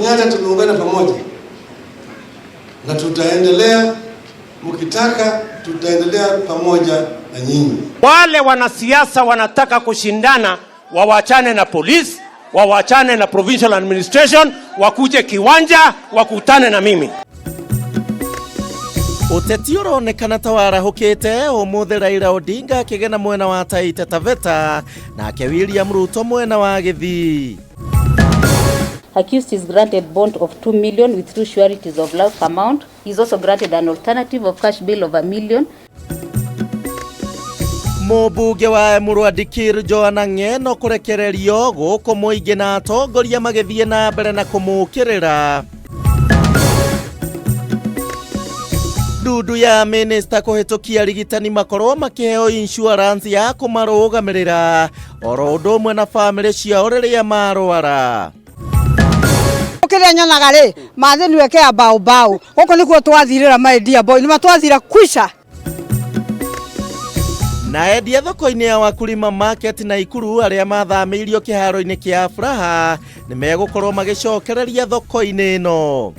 Kenyatta tumeungana pamoja na tutaendelea, mkitaka tutaendelea pamoja na nyinyi. Wale wanasiasa wanataka kushindana, wawachane na polisi, wawachane na provincial administration, wakuje kiwanja wakutane na mimi. Ũteti ũronekana ta warahũkĩte ũmũthĩ, Raila Odinga akĩgena mwena wa Taita Taveta, nake William Ruto mwena wa Gĩthii. Accused is granted bond of 2 million with two sureties of like amount. He is also granted an alternative of cash bail of 1 million. Mũmbunge wa Emurua Dikirr Johana Ng'eno kũrekererio gũkũ mũingĩ na atongoria magĩthiĩ na mbere na kũmũkĩrĩra. Ndundu ya minista kũhĩtũkia arigitani makorwo makĩheo insurance ya kũmarũgamĩrĩra oro ũndũ ũmwe na bamĩrĩ ciao rĩrĩa marwara. Kĩrĩa nyonaga rĩ mathĩ niwekea bao bao gũkũ nĩkuo twathirĩra, my dear boy, nĩma twathira kwisha. Na endia thoko-inĩ ya Wakulima Market Naikuru arĩa mathamĩirio kĩharo-inĩ kĩa Afraha nĩ megũkorwo magĩcokereria thoko-inĩ ĩno.